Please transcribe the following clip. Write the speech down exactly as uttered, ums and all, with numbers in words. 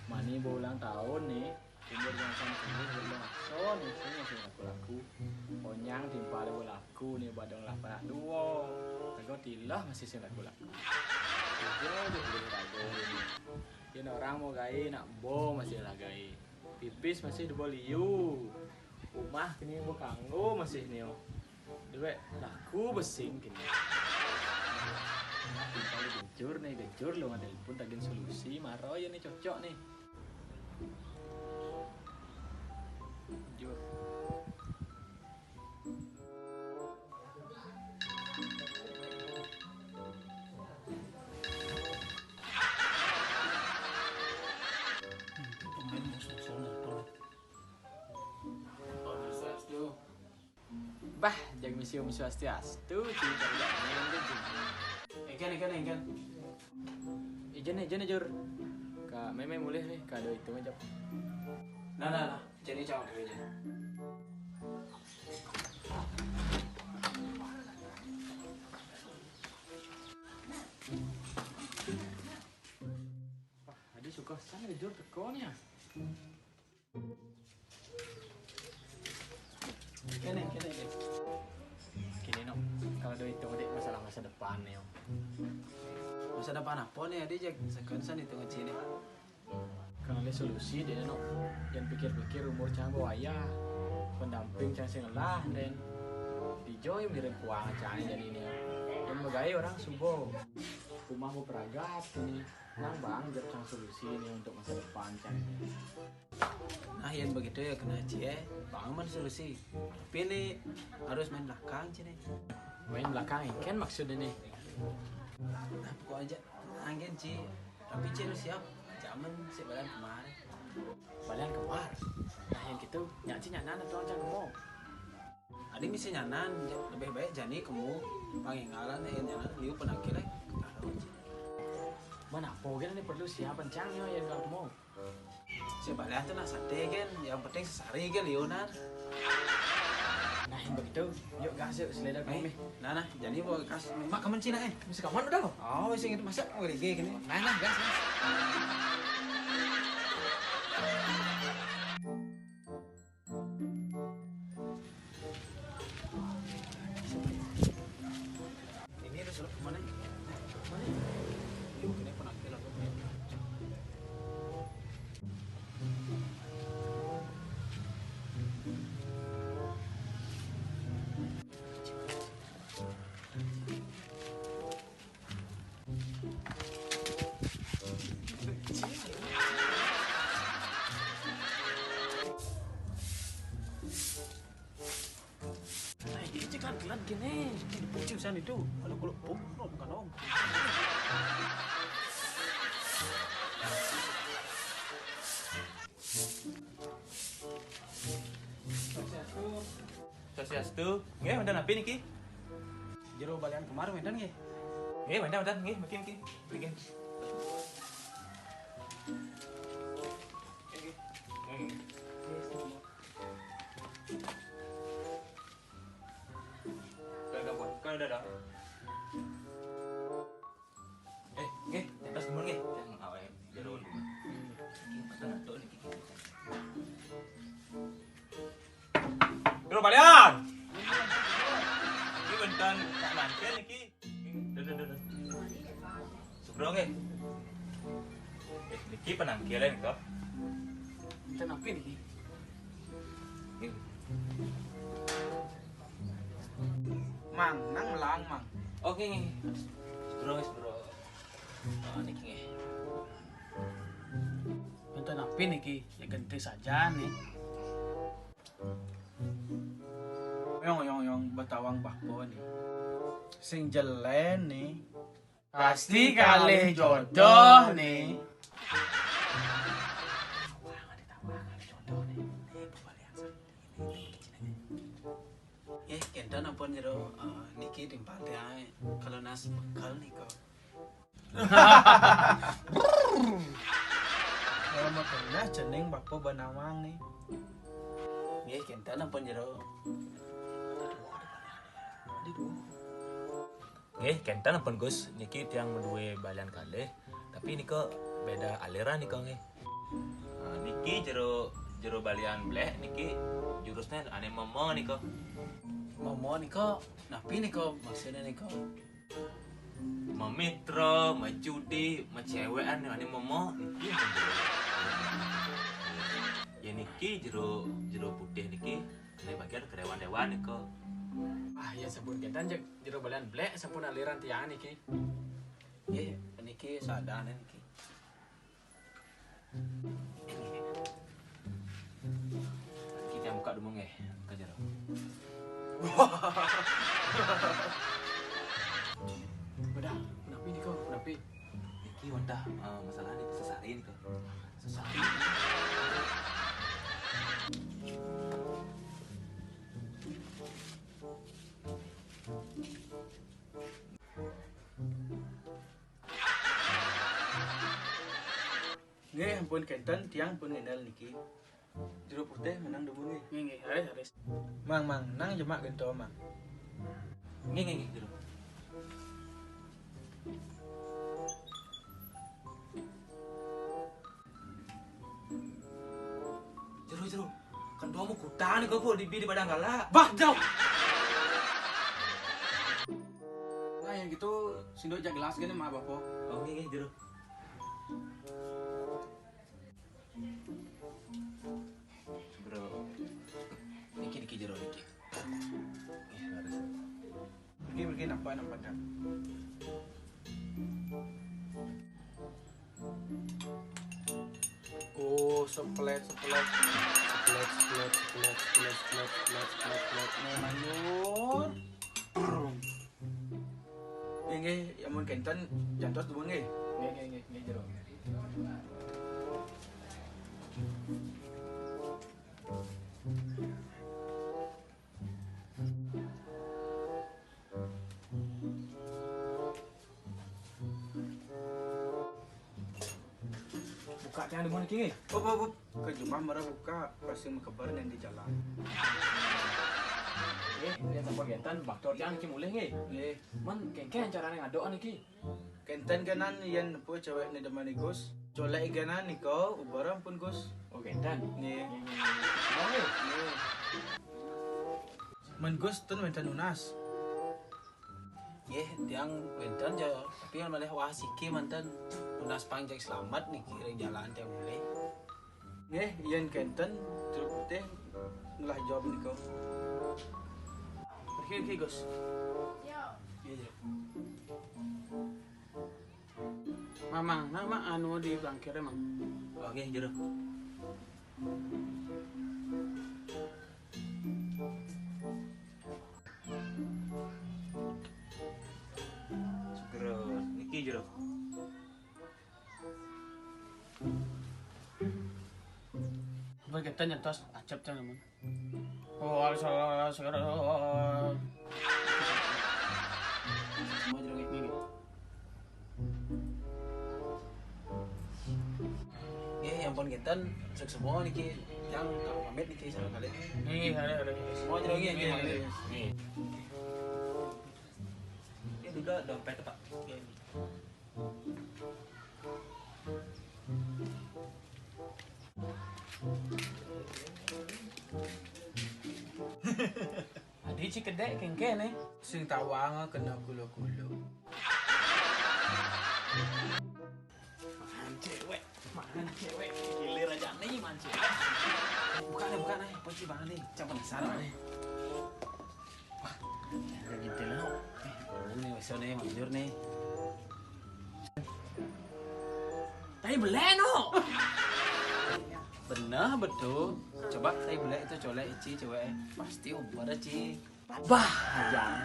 Mani beulang taun ni, umur gasan kuliah beulang aso ni, sing masih laku-laku. Onyang timpal beulang aku ni badong lah parak duo. Tego tilah masih sing laku-laku. Tigo je kuliah rago ni. Yen orang mau gae nak bo masih lah gae. Pipis masih duo liu. Rumah kini mau kanggo masih nio. Duit laku besing kini. Timpal gencur ni, gencur lo ngadel pun tagen solusi. Maro ye ni cocok ni. Jur. Bah, jag misi Om Swastiastu, Ci, cari jak main tu, Ci. Engken, engken, engken. Ijen, ijen, Jur. Ka Meme mulih ni, ka ado itu aja. Nah, nah, nah. Jadi cawang tu aja. Wah, adi suka sana Jur teko ni ah. Kene, kene, kene. Kene no, kalau ado itu dek masalah masa depan ni. Masa depan apo ni, adi jak sekan san itu ngeci ni. Kalau ada solusi dek no, jan pikir-pikir umur cang bawayah, pendamping cang sing lelah den. Dijo yang mirip kuang cang jadi ni. Yang begai orang subo, rumah mau peragat ni. Nang bang jawab cang solusi ni untuk masa depan cang ni. Nah, yen begitu ya kena Ci, eh. Bang aman solusi. Tapi ni harus main belakang, Ci, ni. Main belakang, kan maksudnya ni? Nah, pokok aja angin, Ci. Tapi Ci harus siap. Zaman si badan kemarin. Badan kemar. Nah, yang gitu, nyak Ci nyanan atau cang mau? Adi misi nyanan, lebih baik jani kemu pangingalan, eh, nyanan liu penangkil, eh. Karo Ci. Mana apa gini perlu siapan cang yo yang kamu? Sebalik tu nah sate kan, yang penting sesari kan liunan. Nah, yang begitu, yuk gas yuk selera kami. Nah, nah, jadi bawa gas. Mak kamu Cina eh? Mesti kamu udah lo? Oh, sing itu masak, oh, lagi gini. Nah, nah, gas, gas. Ini udah suruh kemana? Kemana? Yuk, ini penampilan lu. Nah, ini cekak gelat gini. Ini pucing sana itu. Ada kulit bom, bom, bukan om. Swastiastu. Nggih, wénten napi niki? Jero balian kemar wénten nggih? Nggih, wénten, wénten. Nggih, mriki, mriki. Mriki. Nggih, nggih. Nggih. Kalau udah, kalau udah, dah. Eh, nggih, tetes nuwun nggih. Yang awake jero niku. Iki mboten ngantuk niki. Jero balian. Iki wénten Pak Nangkil niki. Duh, duh, duh, duh. Sugro nggih. Eh, niki penangkile nika. Wénten napi niki? Nggih. Mang, nang melang, Mang. Oke, nggih. Bro, wis, bro. Oh, niki nggih. Wénten napi niki? Ya genti saja nih. Yong, yong, yong, betawang bapa nih. Sing jelen nih. Pasti kalih jodoh nih. Eh, kenten ampun jero, eh, niki timpal tiang, eh, kalau nas bekal nih kok. Kalau makan nah cening bapa benawang nih. Nggih, kenten ampun jero. Aduh, aduh, aduh. Nggih, kenten ampun, Gus. Niki tiang madué balian kalih, tapi nika beda aliran nika nggih. Nah, niki jero, jero balian blék niki jurusné ané mama nika. Mama nika, napi nika maksudné nika? Memitra, menjudi, mencéwékan ané mama niki. Ya niki jero, jero putih niki, ané bagian kedewan-dewan nika. Ah, ya sampun kénten, jero balian blék sampun aliran tiang niki. Nggih, niki saadané niki. Kita buka dulu nggih, ke jero. Wadah, napi nika? Napi? Niki wadah, eh, masalah di sesari nika. Sesari. Nggih, ampun kénten, tiang pun ngendal niki. Jero putih menang dumun nggih. Nggih, nggih, haris, haris. Mang, Mang, nang jemak gento, Mang. Nggih, nggih, nggih, jero. Jero, jero. Kan dua mau kutang nih, kok di, di padang gala. Bah, jauh. Nah, yang gitu, sindok jak gelas gini, maaf, apa? Oh, nggih, nggih, jero. Bro. Niki, niki jero niki. Ih, laris. Pergi, pergi, nampak, nampak, dah. Oh, seplet, seplet. Seplet, seplet, seplet. Nih, manjur. Nggih, nggih, amun kénten jantos dumun nggih. Nggih, nggih, nggih, nggih, jero. Buka tiang dumun niki nggih. Up, up, up. Ke jumah mara buka, pasti makeber nang di jalan. Nggih, yén sampun kénten, baktor tiang niki mulih nggih. Nggih. Man, kéngkén carané ngadokan niki. Kénten kénan yén nepu céwék né demen Gus. Colek kénan nika, ubara pun Gus. Oh, kénten. Nggih. Nggih, nggih, nggih. Semua nggih. Nggih. Man Gus ten wénten nunas. Nggih, tiang wénten ja, tapi malih wah siki manten nunas pang jak selamat niki ring jalan tiang mulih. Nggih, yén kénten, jero putih ngelah jawab nika. Pergi, pergi, Gus. Iya. Iya, iya. Mamang, nah, Mak, anu di bangkirnya, Mang. Oh, nggih, jero. Segera niki jero. Apa kita nyentos acep, Cang, amun? Oh, alas, alas, alas, alas. Semua jero niki. Nggih, ya ampun, kinten, suksma niki, Cang, pamit niki, sareng kalih. Nggih, nggih, nggih. Semua jero nggih, nggih, nggih, pamit. Nggih. Ini juga dompet, Pak. Nggih. Adi cikedék kéngkén, eh. Sing tawang kena gula-gula. Mangan céwék, mangan céwék. Gilir aja nih, mangan céwék. Buka nih, buka nih. Apa sih, Bang, nih? Cang penasaran, nih. Wah, ada gitu loh. Eh, baru nih, besok nih, manjur nih. Tai belék, no. Bener, betul. Coba tai belék itu colek ici, céwék. Pasti umpar, Ci. Bah, aja.